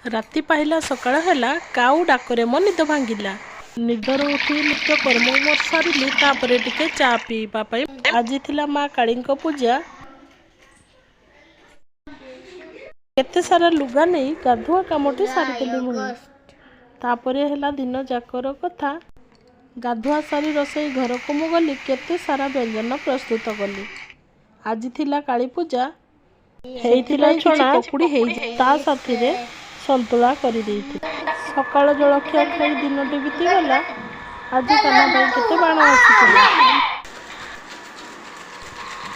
ରାତି ପାହିଲା, ସକାଳ ହେଲା, କାଉ ଡାକରେ ମୋ ନିଦ ଭାଙ୍ଗିଲା। ନିଦରୁ ଉଠି ନିତ୍ୟ କର୍ମ ମୋର ସାରିଲି, ତାପରେ ଟିକେ ଚା ପିଇବା ପାଇଁ। ଆଜି ଥିଲା ମା କାଳୀଙ୍କ ପୂଜା। କେତେ ସାରା ଲୁଗା ନେଇ ଗାଧୁଆ କାମଟି ସାରିଦେଲି ମୁହିଁ। ତାପରେ ହେଲା ଦିନ ଯାକର କଥା। ଗାଧୁଆ ସାରି ରୋଷେଇ ଘରକୁ ମୁଁ ଗଲି, କେତେ ସାରା ବ୍ୟଞ୍ଜନ ପ୍ରସ୍ତୁତ କଲି। ଆଜି ଥିଲା କାଳୀ ପୂଜା। ହେଇଥିଲା ଛଣା ପକୁଡ଼ି ହେଇ, ତା ସାଥିରେ ସନ୍ତୁଳା କରିଦେଇଥିଲି। ସକାଳ ଜଳଖିଆ ଖାଇ ଦିନଟି ବିତିଗଲା। ଆଜି କାହ୍ନା ପାଇଁ କେତେ ବାଣ ଆସିଥିଲା।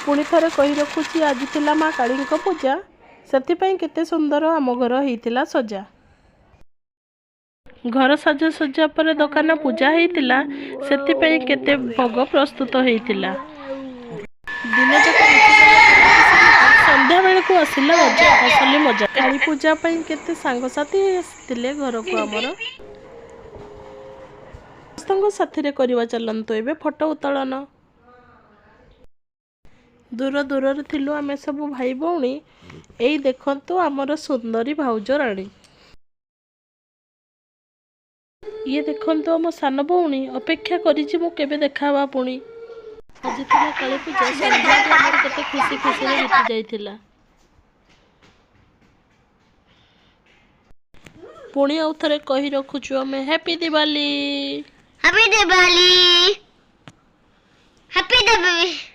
ପୁଣି ଥରେ କହି ରଖୁଛି, ଆଜି ଥିଲା ମା କାଳୀଙ୍କ ପୂଜା, ସେଥିପାଇଁ କେତେ ସୁନ୍ଦର ଆମ ଘର ହେଇଥିଲା ସଜା। ଘର ସାଜସଜ୍ଜା ପରେ ଦୋକାନ ପୂଜା ହେଇଥିଲା, ସେଥିପାଇଁ କେତେ ଭୋଗ ପ୍ରସ୍ତୁତ ହେଇଥିଲା। ଦିନ ଯାକ ବିତିଗଲା ସନ୍ଧ୍ୟା ବେଳକୁ ଆସିଲା ମଜା, ଅସଲି ମଜା। କାଳୀ ପୂଜା ପାଇଁ କେତେ ସାଙ୍ଗସାଥି ଆସିଥିଲେ ଘରକୁ ଆମର। ସମସ୍ତଙ୍କ ସାଥିରେ କରିବା ଚାଲନ୍ତୁ ଏବେ ଫଟୋ ଉତ୍ତୋଳନ। ଦୂର ଦୂରରେ ଥିଲୁ ଆମେ ସବୁ ଭାଇ ଭଉଣୀ। ଏଇ ଦେଖନ୍ତୁ ଆମର ସୁନ୍ଦରୀ ଭାଉଜ ରାଣୀ। ଇଏ ଦେଖନ୍ତୁ ଆମ ସାନ ଭଉଣୀ, ଅପେକ୍ଷା କରିଛି ମୁଁ କେବେ ଦେଖା ହବା ପୁଣି। ଆଜି ଥିଲା କାଳୀ ପୂଜା। ସନ୍ଧ୍ୟାଟି ଆମର କେତେ ଖୁସି ଖୁସିରେ ବିତି ଯାଇଥିଲା। ପୁଣି ଆଉ ଥରେ କହି ରଖୁଛୁ ଆମେ, happy Diwali. Happy Diwali. Happy Diwali.